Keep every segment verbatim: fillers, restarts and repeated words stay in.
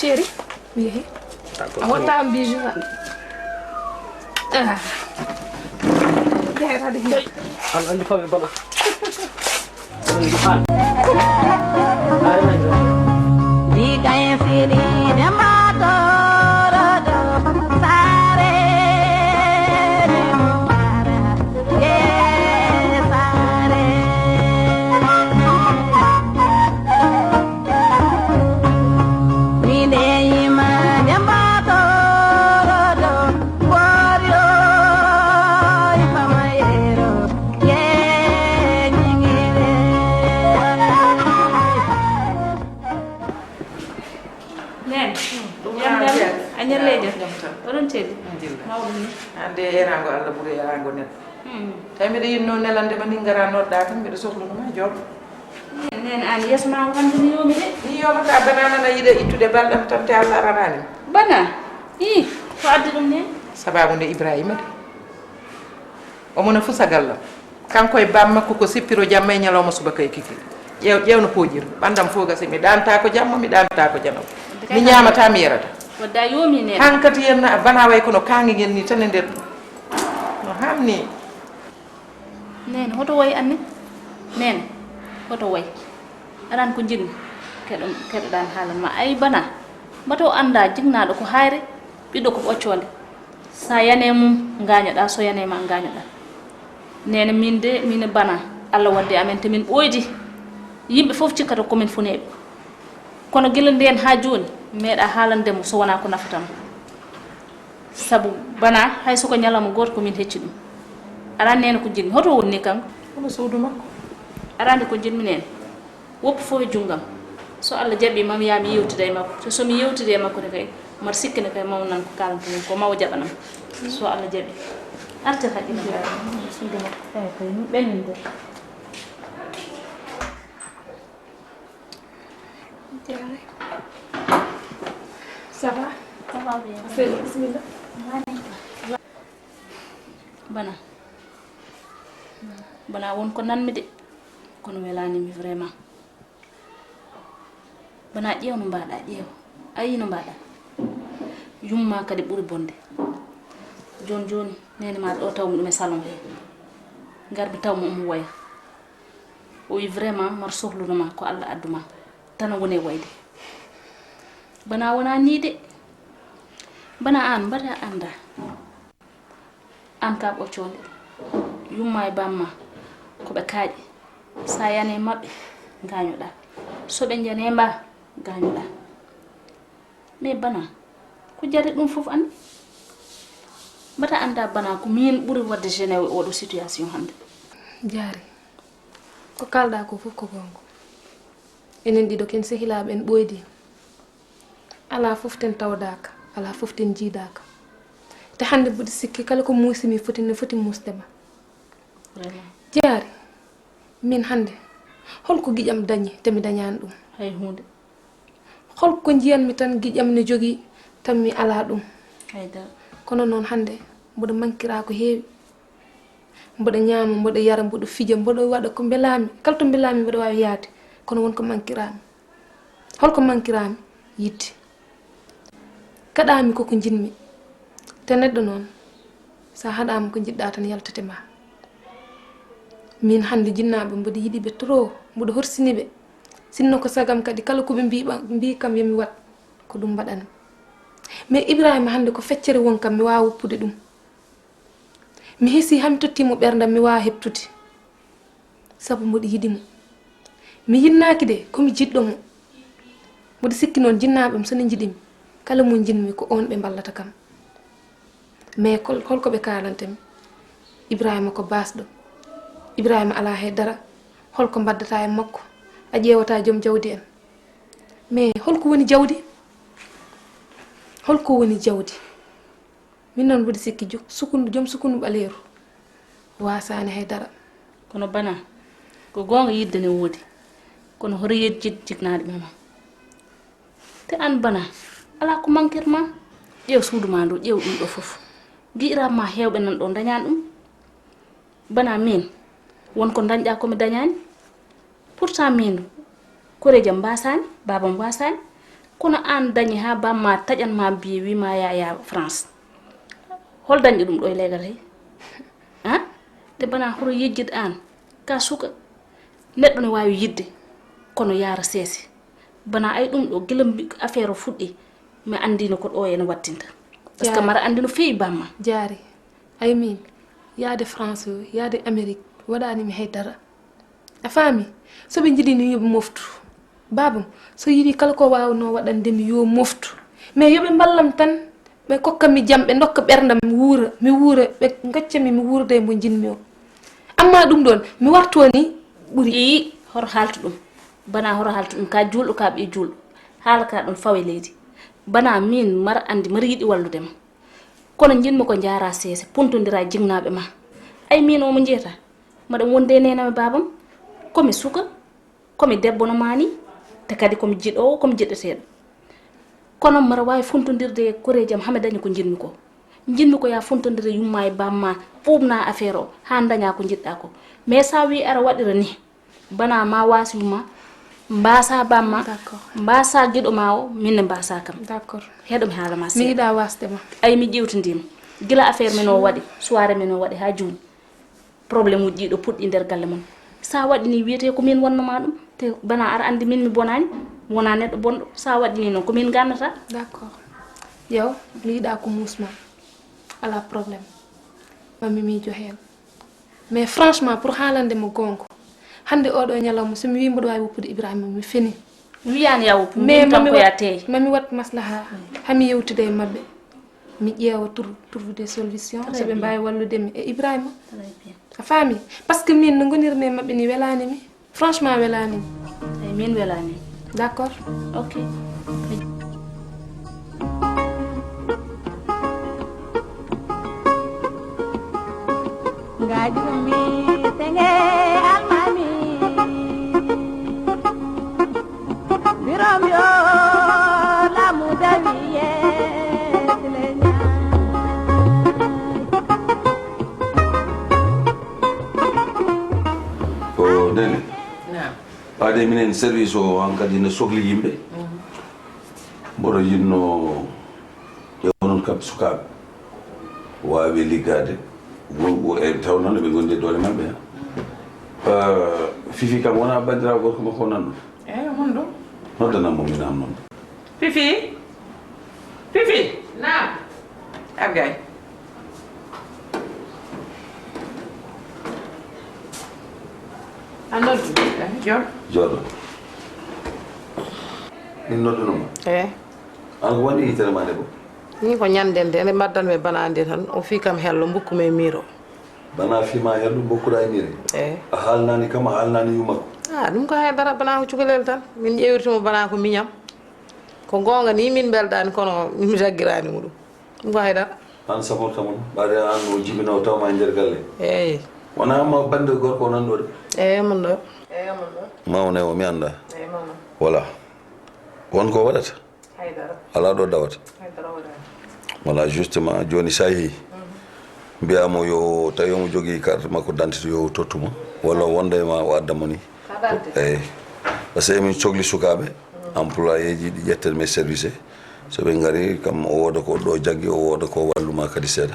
Chéri, mi yehi. A watta am bijou tan. Ah. Jeeyi tan de. An andi fami bala. Diga en fini de matoro do sare de mara. Nen, jam tan, a ñalleejo. Jam tan. Oɗon celli? Alhamdulillah. Mawɗum ni? Hannde erango Allah ɓuri erango neɗɗo. Hmm. Tawi mbiɗa yiɗno nelande ma ni, ngara nodda kam, mbiɗa sohluno ma joom. Nen, nen, an yeeso ma o hannde ni yoomi de. Ni yooma ka, bana nana yiɗa ittude balɗam tan te Allah aranani. Bana? Ih, ko addi ɗum ni? Sababu nde Ibrahima de. Omo no fusa gallam. Kanko e bam makko ko sippiro jamma e ñalawma subaka e kikiiɗe. Ƴeew, ƴeew no pooƴir. Ɓandam fof gasi, mi ɗaanta ko jamma, mi ɗaanta ko janawma. Mi ñaamata, mi yarata. Wadda yoomi nen. Hankati yen na bana way kono kaange ngen ni tan e nder ɗum. No hamni. Nene, hoto way anne? Nene, hoto way? Aran ko jinmi. Keɗo, keɗoɗan haalan ma. Ay bana. Mbato anda jignaɗo ko hayre, ɓiɗɗo ko ɓoccoonde. Sa yane mum, ngañoɗa, so yane ma, ngañoɗa. Nene, min de, min bana. Allah wadde amen, te min ɓoydi. Yimɓe fof cikkata ko min funeeɓe. Kono gila nden ha jooni, meeɗa haalande mo so wona ko nafata mo. Sabu bana, hay so ko ñalawma gooto ko min hecci ɗum. Aran nene ko jinmi. Hoto woni kanko? Hono suudu makko. Arande ko jinmi nene. Woppu fof e junngam. So Allah jaɓi, mam yaa mi yewtida e makko. So, so mi yewtidi e makko ne kay, mbaɗa sikki ne kay, maw nan ko kaalanto min ko, maw jaɓanam. So Allah jaɓi. Arte Haqiila. Suudu makko. Eyi, koye min ɓenninde. Ça va? Ça va bien. Seydi, bisimilla. Bana. Bana, won ko nanmi de. Kono welani mi vraiment. Bana, ƴeew no mbaɗa, ƴeew. A yii no mbaɗa. Yumma kadi ɓuri bonde. Joni joni, nene ma ɗo tawmi ɗum e salon he. Ngarmi tawmi omo woya. O wi vraiment, mbaɗa sohluno ma ko Allah addu ma. Tan woni e wayde. Bana wona ni de. Bana an, mbaɗa anda. An ka ɓoccoonde. Yumma e bamma ko ɓe kaaƴe. Sa yani e maɓɓe, gañoɗa. So ɓe njani e mba, gañoɗa. Mais bana, ko jarri ɗum fof an? Mbata anda bana ko min ɓuri wadde gêné e oɗo situation hannde. Jaari, ko kalɗa ko fof ko gonga. Enen ɗiɗo ken sehilaaɓe, en ɓooydi. Alaa fof ten tawdaaka, alaa fof ten jiidaaka. Te hannde mboɗo sikki kala ko muusimi foti, ne foti muusde ma. Vraiment. Jaari, min hannde, holko giƴam dañi te mi dañaani ɗum? Hay huunde. Holko njiyanmi tan giƴam ne jogii tan mi alaa ɗum? Hay dara. Kono noon hannde mboɗo mankiraa ko heewi. Mboɗo ñaama, mboɗo yara, mboɗo fija, mboɗo waɗa ko mbelaami. Kala to mbelaami mboɗo waawi yahde, kono won ko mankiraami. Holko mankiraami? Yiɗde. Kaɗaami koko njiɗmi. Te neɗɗo noon, sa haɗaama ko njiɗɗa tan yaltate ma. Min hannde jinnaaɓe mboɗo yiɗi ɓe trop, mboɗo horsini ɓe. Sinno ko sagam kadi kala ko ɓe mbii ɓa-, mbii kam yo mi waɗ, ko ɗum mbaɗanmi. Mais Ibrahima hannde ko feccere won kam mi waawa woppude ɗum. Mi hisi haa mi totti mo ɓerndam mi waawa heɓtude. Sabu mboɗo yiɗi mo. Mi yinnaaki de, ko mi jiɗɗo mo. Mboɗo sikki noon jinnaaɓe am so ne njiɗi mi, kala mo njiɗmi ko oon ɓe mballata kam. Mais kol-, holko ɓe kaalanta mi? Ibrahima ko baasɗo. Ibrahima alaa hay dara. Holko mbaddata e makko? A ƴeewata joom jawdi en. Mais holko woni jawdi? Holko woni jawdi? Min noon mboɗo sikki jo-, sukundu, joom sukundu ɓaleeru waasaani hay dara. Kono bana, ko goonga yiɗde ne woodi, kono hoto yejjit jiknaaɗo ɓe ma. Te aan bana, alaa ko mankir ma, ƴeew suudu ma ndu, ƴeew ɗum ɗo fof. Gi'iraama ma heewɓe nan ɗo dañaani ɗum. Bana min, won ko dañɗa ko mi dañaani. Pourtant min, koreeji am mbaasaani, baaba am waasaani. Kono aan dañi haa bamma taƴan ma biye wi ma ya ya France. Hol dañɗo ɗum ɗo e leegal hay? Ha? Te bana hoto yejjid aan. Ka suka. Neɗɗo ne waawi yidde. Kono yaara seese. Bana ay ɗum ɗo gila mbi- affaire o fuɗɗi. Mi anndino ko ɗo en wattinta. Parce que Jaari. Mara anndi no feewi bamma. Jaari. Ay min. Yaade France o, yaade Amérique. Waɗani mi hay dara. A faami? So ɓe njiɗi ni yo ɓe moftu. Baabam, so yiɗi kala ko waawnoo waɗande mi yo moftu. Mais yo ɓe mballam tan, ɓe kokka mi jam, ɓe ndokka ɓerndam mi wuura, mi wuura, ɓe ngacca mi, mi wuurda e mo njiɗmi o. Amma ɗum ɗoon, mi wartoo ni ɓuri. Ii, hoto haaltu ɗum. Bana hoto haaltu ɗum, ka juulɗo, ka ɓii juulɗo. Haala ka ɗum fawe leydi. Bana min mara anndi, mara yiɗi wallude ma. Kono njiɗmi ko njaara seese, puntondira e jinnaaɓe ma. Ay min o mo njiyata? Mbaɗa wonde e neenam e baabam, ko mi suka, ko mi debbo no maa nii, te kadi ko mi jiɗoowo, ko mi jiɗeteeɗo. Kono mbaɗa waawi funtondirde e koreeji am, haa mi daña ko njiɗmi ko. Njiɗmi ko yaa funtondir e yumma e baamma, ɓuuɓna affaire o, haa ndaña ko njiɗɗa ko. Mais so a wii aɗa waɗira nii, bana ma waasi yumma, mbaasa baamma, D'accord. Mbaasa giɗo ma o, min ne mbaasa kam. D'accord. Heɗo mi haala ma Mi seeɗa. Yiɗa waasde ma. Ay mi ƴewtindima. Gila affaire men o waɗi, soirée men o waɗi haa jooni. Problème uji ɗiɗo puɗɗi nder galle mon. Sa waɗi ni wiyete ko min wonnoma ɗum. Te bana aɗa andi min mi bonani. Mi wona neɗɗo bonɗo. Sa waɗi ni noon ko min gannata. D'accord. Yow, mi yiɗa ko musma. Ala problème. Mami miijo heen. Mais franchement, pour haalande mo goonga, hannde oɗo ñalawma, so mi wii mboɗo waawi woppude Ibrahima, mi feni. Mi wiyaani ya woppu, mais min kam mami ko ya wat, teey. Mami wat maslaha, haa mi yewtida e maɓɓe. Mi ƴeewa tour, trouve des solutions, so ɓe mbaawi wallude mi e Ibrahima. Très bien. A faami? Parce que min no ngonirmi e maɓɓe ni welaani mi. Franchement, welaani mi. Eyi, min welaani. D'accord. Ok. Ngaji ummi tenge almami. Birom yo lamu dawiye tilenya. Ko Nene? Naam. Ɓaade minen service o hankadi ne sokli yimɓe. Mhm. Mboɗo yiɗno ƴeewa noon kam sukaaɓe waawi liggaade. Wo-, wo-, e taw noon eɓe ngondi e doole maɓɓe. Ah, Fifi kam wona banndiraawo gorko makko o nanɗo? Eeyi, honɗum? Noddanam mo mi naamnoo mo. Fifi? Fifi? Naam. Ar gay. A noddu? Eeyi, jooɗo. Jooɗo. Min nodduno ma? Eeyi. An ko woni yitere ma nde bo? Ni ko ñande nde, nde mbaɗdanmi e bana nde tan, o fii kam hello, mbukku mi e miiro. Bana fii ma hello, mbukkuɗa e miire? Eeyi. A haalnani kam, a haalnani yumma ko? Ah, ɗum ko haydara, bana ko cukalel tan. Min ƴeewirtimo bana ko miñam. Ko goonga ni min mbelɗani, kono mi jaggirani mo ɗum. Ɗum ko haydara. An samorta mon, ɓaade an o jibinoo tawma e nder galle. Eeyi. Wona ma bannde gorko o nan ɗo de? Eeyi, mon ɗo. Eeyi, mon ɗo. Mawne o mi annda. Eeyi, mawne. Voilà. Won ko waɗata? Haydara. Alaa ɗo dawata? Haydara waɗaani. Voilà, justement, jooni so a yehii, mhm, mbiyaa mo yo, tawi omo jogii carte makko d'identité, yo o tottu mo, walla o wonda e ma, o adda mo ni. Carte d'identité? Eeyi. Parce que emin cokli sukaaɓe, mhm, employé ji ɗi ƴetten mi e service he. So ɓe ngari, kam o wooda ko ɗo jaggi, o wooda ko wallu ma kadi seeɗa.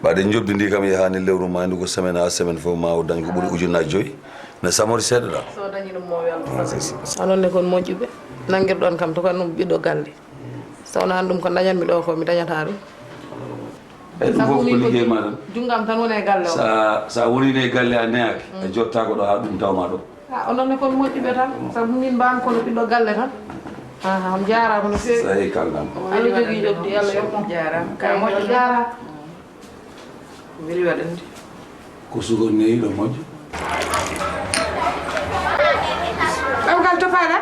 Ɓaade njoɓdi ndi kam yahaani lewru ma, ndu ko semaine haa semaine fof ma o dañ ko ɓuri ujunnaaji joyi. Ne samori seeɗa ɗa. So dañi ɗum mo welta. Ah, c'est ça. Onon ne kon moƴƴuɓe. Nanngirɗon kam to kan ɗum ɓiɗɗo galle. So wonaa ɗum ko dañanmi ɗo ko mi dañata ɗum. Eyi, ɗum fof ko liggey ma tan. Junngo am tan woni e galle o. Sa, sa wonii e galle a neyaaki, a jottaako ɗo haa ɗum tawma ɗo. Ah, onon ne kon moƴƴuɓe tan, sabu min mbaami kono ɓiɗɗo galle tan. Ah, on jaaraama no feewi. Sa yehi kalɗam. Allah jogii joddi, Allah yoɓ mo. Jaaraama. Ka moƴƴo. Jaaraama. Weli waɗande. Ko sukor neyi ɗo moƴƴo. Ɓawgal to faaɗa?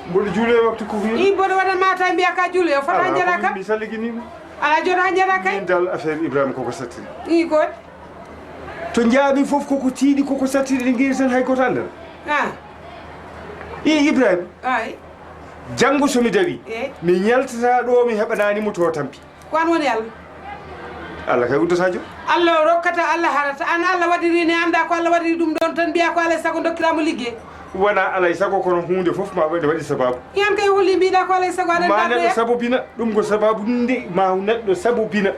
Mboɗo juule waktu kufiir. I mboɗo waɗa mata mbiya ka juule, o fota njara kam. Mi salligini ɗum. Ala jota njara kay. Min dal affaire Ibrahima koko sattiri. I ko? To njaabi fof koko tiiɗi, koko sattiri, ɗe ngeeri tan hay gooto anndaa. Ah. I Ibrahima. Ay. Janngo so mi dawi, eh, mi ñaltata ɗo mi heɓanaani mo to tampi. Ko an woni Allah. Allah kay uddata joom. Allah o rokkata, Allah harata. An Allah waɗiri ni, annda ko Allah waɗiri ɗum ɗon tan, mbiya ko alay sago dokkira mo liggey. Wona alay sago, kono huunde fof ma waɗi, waɗi sababu. Yan kay holi mbiɗa ko alay sago aɗa ma neɗɗo sabobina, ɗum ko sababu nde ma neɗɗo sabobina.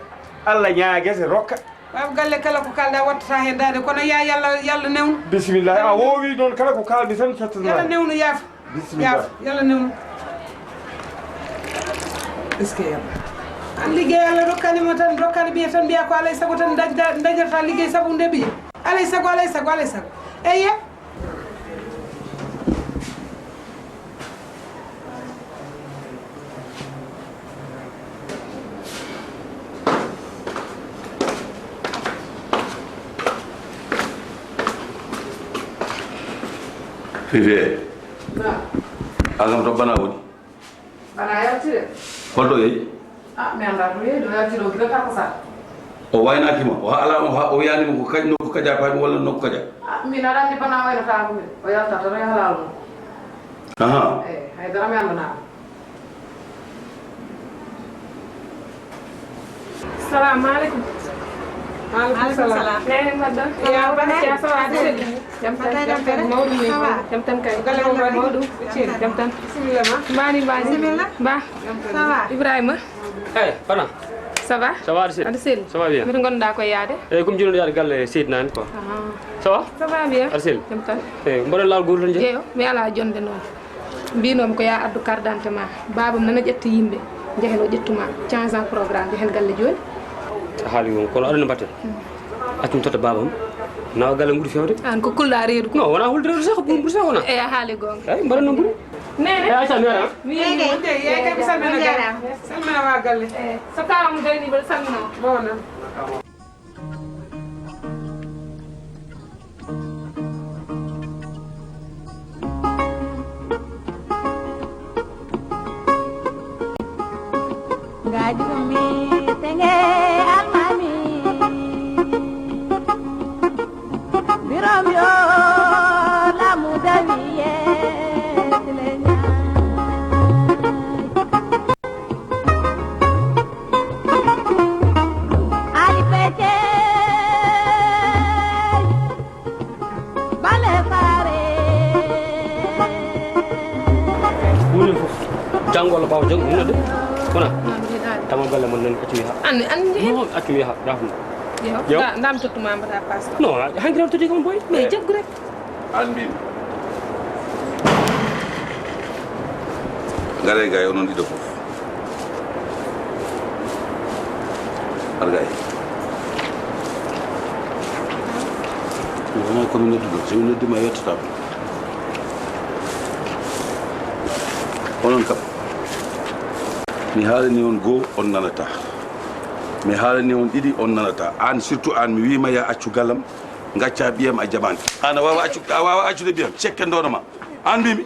Allah ñaagete rokka. Baaba galle kala ko kalɗa wattata heen daade, kono ya yalla, yalla newnu. Bisimilla. A woowi noon, kala ko kalmi tan tottata. Yalla newnu, yaaf. Bisimilla. Yaaf, yalla newnu. Est-ce que yalla? An liggey Allah rokkani mo tan, rokkani ɓiye tan, mbiya ko alay sago tan dañda-, dañata liggey sabu nde ɓiye. Alay sago, alay sago, alay sago. Eyya. Fifi. Ba. An kam to bana woni? Bana yalti de. Holto yehi? Ah, mi anndaa to yehi, o yalti ɗo gila takkusaan. O waynaaki ma, o haalaa ma, o wiyaani ma ko kañ, nokku kaja paaɗi walla nokku kaja? Ah, min aɗa anndi bana waynata ko min. O yalta tan, o yaha laawol mum. Aha. Eey, hay dara mi anndanaa ɗum. Salamu aleykum. Maaleykum salam. Nene mbaɗɗon? Ya, Ba, ya, ça va? Jam tan, jam tan, mawɗum ni. Jam tan kay. Galle o mbaɗi? Mawɗum. Jam tan. Bisimilla ma. Mbani, mbani. Bisimilla. Ba. Ça va? Ibrahima. Eh, Fana. Ça va? Ça va, aɗa selli? Aɗa selli? Ça va bien. Mbiɗo ngonɗaa ko yaade? Eyi, ko mi jooni yaade galle Seydina en quoi. Ah. Ça va? Ça va bien. Aɗa selli? Jam tan. Eyi, mboɗon laawol gootol tan jeyi? Jeyo, mi alaa jonde noon. Mbinoomi ko yaa addu carte d'identité ma. Baabam nana ƴetta yimɓe. Njehen o ƴettu ma. Change en programme. Njehen galle jooni. A haali gon, kono aɗa no mbatten? Hmm. Accum totta baabam. Nawa galle nguɗi fewde. An ko kulɗa reedu ko? Non, wona hulde reedu sax, ɓuri, ɓuri sax wona. Eyi, a haali gonga. Eyi, mbaɗa noon ɓuri. Nene. Eyi, Aïcha, mi ara. Mi yeeyi. Eyi, kay, mi salmina galle. Salmina wa galle. Eyi, so kawam gayni mbaɗa salmina. Bon. Ngaji ummi tenge almami. Birom yo lamu dawiye tilenya. Ali Pete, Bale Fare. Huunde fof, janngo walla ɓaawo janngo, ɗum nodde. Wona? Tama galle mon nani, accu mi yaha. An, an jehi? Non, accu mi yaha, yaha ɗum. Yo, yo. Nda-, ndam tottuma mbaɗa passe. Non, hanki tan totti kam boy. Mais jaggu rek. An mbimi. Ngare gay onon ɗiɗo fof. Ar gay. Wona ko mi nodduɗo, so mi noddi ma yettotaɓo. Onon kam. Mi haalani on goo, on nanata. Mi haalani on ɗiɗi, on nanata. An surtout an, mi wiima ya accu galam. Ngacca ɓiyam a jaɓani. An a wawa accu, a wawa accude ɓiyam. Cekke ndono ma. An mbimi.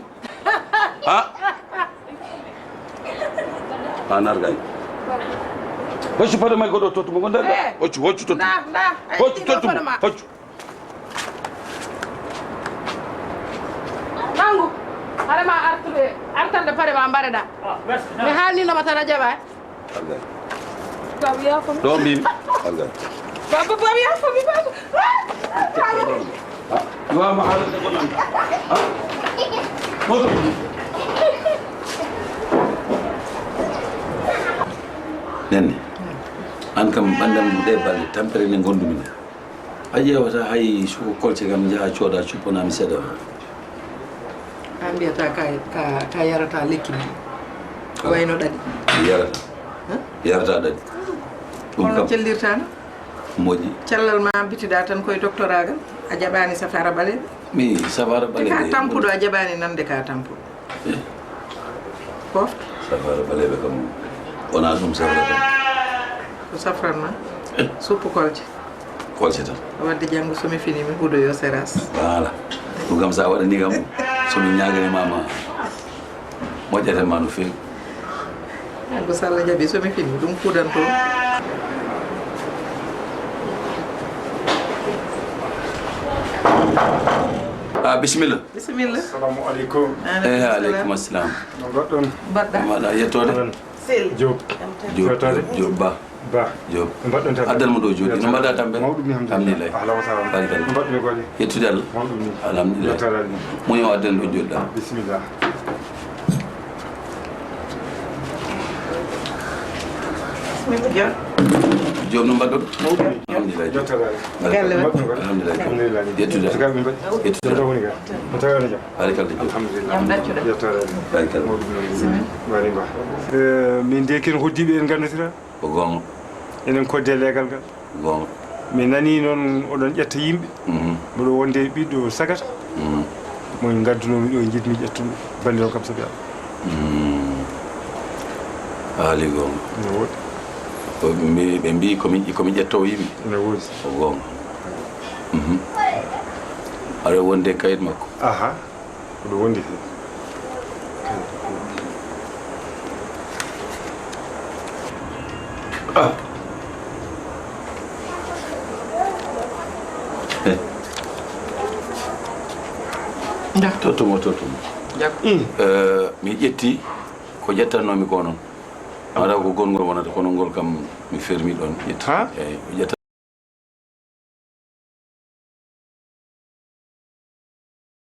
Ha? An ar gay. Hoccu paɗe may ko ɗo tottu mo gonda. Eh. Hoccu, hoccu tottu. Nda, nda. Hoccu tottu mo. Hoccu. Nangu. Hare ma artude, artande paɗe ma mbaɗeɗa. Ah, merci. Mi haalnino ma tan a jaɓani. Algay. Baba, yaafo mi. Ɗo mbimi. Algay. Baba, baba, yaafo mi, baba. Ah, baba. Ah, mi wawa ma haalande ko nan. Ah. Moto. Nenne. An kam ɓandam ɗe balɗe tampere nde gondumi nde. A ƴeewata hay suko kolce kam njaha cooda cuppanami seeɗa o. A mbiyata ka, ka, ka yarata lekki ndi. Wayno ɗaɗi. Yarata. Huh? Yarata ɗaɗi. Ɗum kono kam cellirtano. Moƴƴi. Cellal ma bitiɗa tan koye doctoragal. A jaɓani safara ɓaleɓe. Mi safara ɓaleɓe. Ka tampuɗo a jaɓani nande ka tampuɗo. Eh. Pofta. Safara ɓaleɓe kam wona ɗum safara kam. Ko safran ma? Eh. Suppu kolce. Kolce tan. Wadde janngo so mi fini mi huudoyo seras. Voilà. Ɗum kam sa waɗani kam, so mi ñaagani ma ma moƴƴaten ma no feewi. Janngo so Allah jaɓi so mi fini ɗum kuudanto. Ah, bisimilla. Bisimilla. Assalamu aleykum. Eyi, aleykum assalam. No mbaɗɗon? Mbaɗɗa? Mbaɗa yettoode? Sel. Diop. Diop, Diop, Diop Ba. Ba. Joom. No mbaɗɗon tampere? Addal mo ɗo jooɗi. No mbaɗɗa tampere? Mawɗum ni, alhamdulillah. Alhamdulillah. Ahlan wa sahlan. Barikalla. No mbaɗɗon e golle? Yettude Allah. Mawɗum ni. Alhamdulillah. Yettoraade. Mo yo addal ɗo jooɗiɗa. Bisimilla. Joom, no mbaɗɗon? Mawɗum ni. Alhamdulillah. Yettoraade. Barikalla. Galle. Mbaɗɗon golle? Alhamdulillah. Alhamdulillah. Yettude Allah. Sukaaɓe mbaɗi? Yettude Allah. Jam woni ga? No tawi wona jam? Barikalla joom. Alhamdulillah. Jam ɗaccuɗa. Yettoraade. Barikalla. Mawɗum ni. Mari ba. Eh, min de ken hoddiiɓe en gandotira. Ko goonga. Enen kodde leegal ngal. Goonga. Mi nanii noon oɗon ƴetta yimɓe. Mhm. Mboɗo wonde e ɓiɗɗo sagata. Mhm. Mo ngaddunomi ɗo, njiɗmi ƴettude banndiron kam sabi Allah. Mhm. A haali goonga. No woodi. Ko mi, ɓe mbii ko mi, ko mi ƴettoowo yimɓe. No woodi. Ko goonga. Mhm. Aɗa wonde e kayit makko. Aha. Ko ɗum wondi heen. Ah. Eh. Nda. Tottumo, tottumo. Jak. Mm. Eh, mi ƴetti ko ƴettannoomi ko noon. Mataw ko gongol wonata, kono ngol kam mi fermi ɗoon, ƴetti. Ha? Eeyi, mi ƴetta